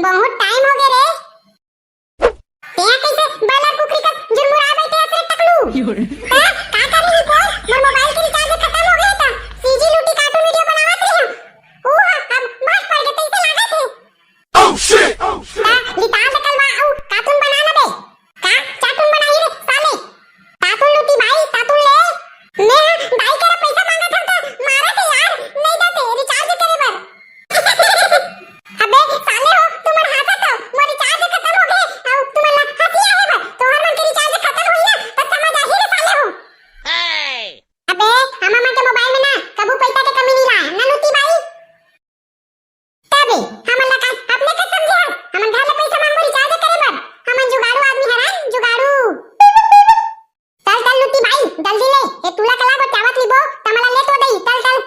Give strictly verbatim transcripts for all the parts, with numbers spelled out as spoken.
बहुत टाइम हो गए रे। तें कइसे बॉयलर कुकरी कस जुरमुरा बैठे हस रे टकलू? त का करी निपोर, मोर मोबाइल के रिचार्ज खतम हो गए त सीजी लूटी कार्टून वीडियो बनावत रही हूँ। ऊ ह अब भाग पड़ गए तइसे लागत हे। Oh shit! Oh shit! त रिचार्ज कलवा अउ कार्टून बना न बे। का कार्टून बनाही रे साले? तातुन लूटी भाई, तातुन ले। मैं दाई करा पैसा मांगत हन त मारत हे यार, नहीं देते रिचार्ज करे बर। अबे साले हो, तुमन हांसत हो, मोर रिचार्ज खतम हो गए, अउ तुमन ला हंसी आए बर। तोहर मन के रिचार्ज खतम होई ना, त समझ आही रे साले हो। अबे, हमर मन के मोबाइल में ना कभू पैसा के कमी नहीं लाय, ना लूटी बाई। तबे, हमन ला का अपने कस समझे हस? हमन घर ले पैसा मांगबो रिचार्ज करे बर? हमन जुगाड़ू आदमी हरन, जुगाड़ू। चल, चल, लूटी भाई, जल्दी ले। ए टूला कला को चावत लिबो, त हमला ले तो दई, चल, चल।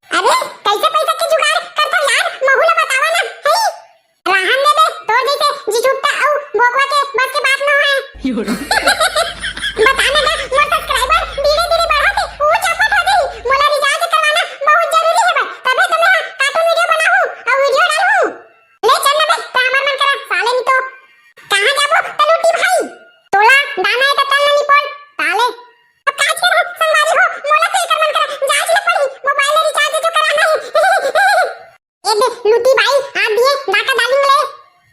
अरे, कैसे पैसा के जुगाड़ करथव यार? महू ला बतावा ना, हई? राहन दे बे, तोर जैसे जिछुट्टा अउ बोकवा के बस के बात न होय। बता ना गा, मोर सब्सक्राइबर धीरे-धीरे बढ़त हे, वो चौपट हो जाही। मोला रिचार्ज करवाना बहुत जरूरी हे भाई, तभे तो मैं कार्टून वीडियो बनाहूँ अउ वीडियो डालहूँ। ले चल ना बे, त हमर मन करा, साले नी तो। कहाँ जाबो, त लूटी भाई? तोला दाना हे त तल ना निपोल, साले। अब काज कर संगवारी हो, मोला तो एकर मन करा, जांच ले पड़ी, मोबाइल में रिचार्ज जो कराना हे। ए दे, लूटी भाई, हाथ दिए, डाका डाली ले।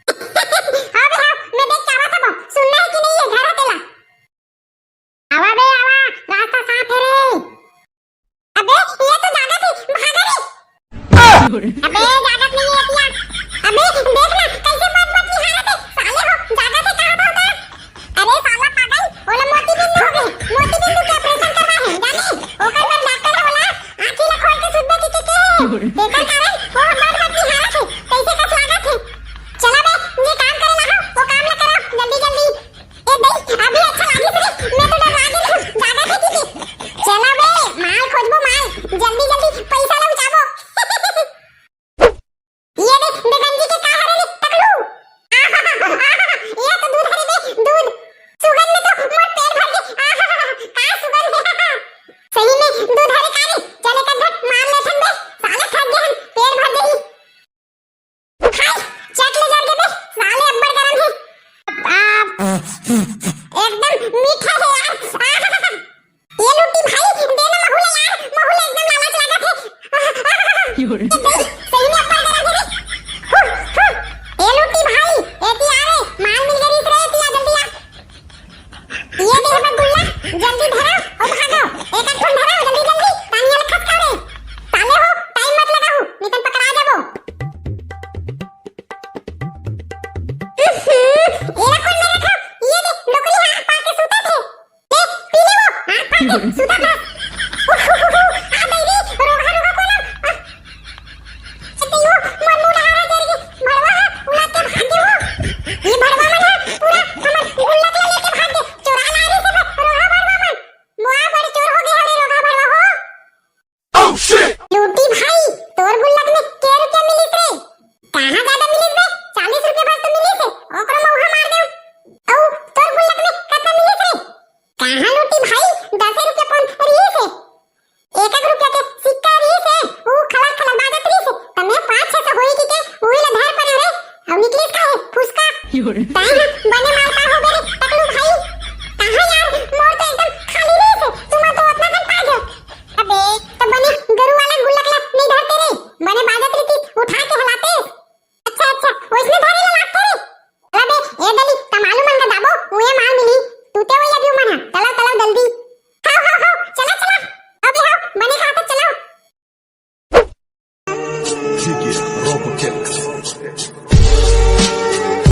हाँ बे, हाँ, मैं देख के आवा था वो, सुनना है कि नहीं ये घर है तेला। आवा बे, आवा, रास्ता साफ है रे। अबे, ये तो जागत हे, भागा रे। अबे, जागत नहीं है पिया। अबे, देख ना, कैसे बट बट निहारत हे, साले हो, जागत हे कहाँ बहुत है? अरे साला पागल, ओला मोतीबिंदु हो गए, मोतीबिंदु के ऑपरेशन करवा है, जाने? ओकर बर डॉक्टर ह ओला आँखी ला खोल के सुतबे के, के, के। तेकर कारण वो बड़ बड़ निहारत हे, कैसे कस लागत हे। चला बे, जे काम करे ला हो, वो काम ला करो, जल्दी, जल्दी। ए दई, अभी अच्छा लागिस रे, मैं तो डरा गेल हूँ, जागत हे कि के। चला बे, माल खोजबो माल, जल्दी, जल्दी, पैसा ला उचाबो। ये देख, बेगंजी के का हरे रे, टकलू? आहा, आहा, ये तो दूध हरे बे, दूध। सुगंध में तो मोर पेट भर गे। आहा, का सुगंध हे। सही में दूध हरे का रे? चल एक घट मार लेथन बे, साले थक गे हन, पेट भर जाही। हाय, चट ले जर गे बे, साले अब्बड़ गरम हे। आ, एकदम मीठा हे यार। आहा, ये लूटी भाई, दे ना महू ला यार, महू ला एकदम लालच लागत हे। ये दे, सही में अब्बड़ गरम हे रे। हु, हु। ये लूटी भाई, एती आ रे, माल मिल गई रे, एती आ, जल्दी आ। ये दे हमर गुल्ला, जल्दी धरो, ओ भागो। एक एक ठन धरो, जल्दी, जल्दी, तानिया ले खसकाओ रे। साले हो, टाइम मत लगाहू, नितन पकड़ा जाबो। उहुं, एला कोन में रखो? ये दे, डोकरी हाथ पाके सुतत हे। ए, पी ले वो, हाथ पाके, सुता था। उहुहुहु, आ गई रे, रोगहा, रोगहा कोन आ? ए, तैयो, मोर मुंह डहारा जर गे, भड़वा हा, उड़ा के भाग गे वो। ये भड़वा मन हा, पूरा हमर गुल्लक ला लेके भाग गे, चोरा ला रे सब, रोगहा भड़वा मन। मोआ बड़ चोर हो गे हवे रोगहा भड़वा हो। Oh shit! लूटी भाई, तोर गुल्लक में के रुपया मिलिस रे? कहाँ ज्यादा मिलिस बे? चालीस रुपया भर तो मिलिस हे, ओकरो मउहा मार देव। अउ तोर गुल्लक में कतना मिलिस रे? कहाँ लूटी भाई, दसे रुपया पन रिहिस हे। एक एक रुपया के सिक्का रिहिस हे, ऊ खलक खलक बाजत रिहिस हे, त मैं पाँच छह सौ होई कहिके उही ला धर परेंव रे, अउ निकलिस का हे, फुसका। तैं ह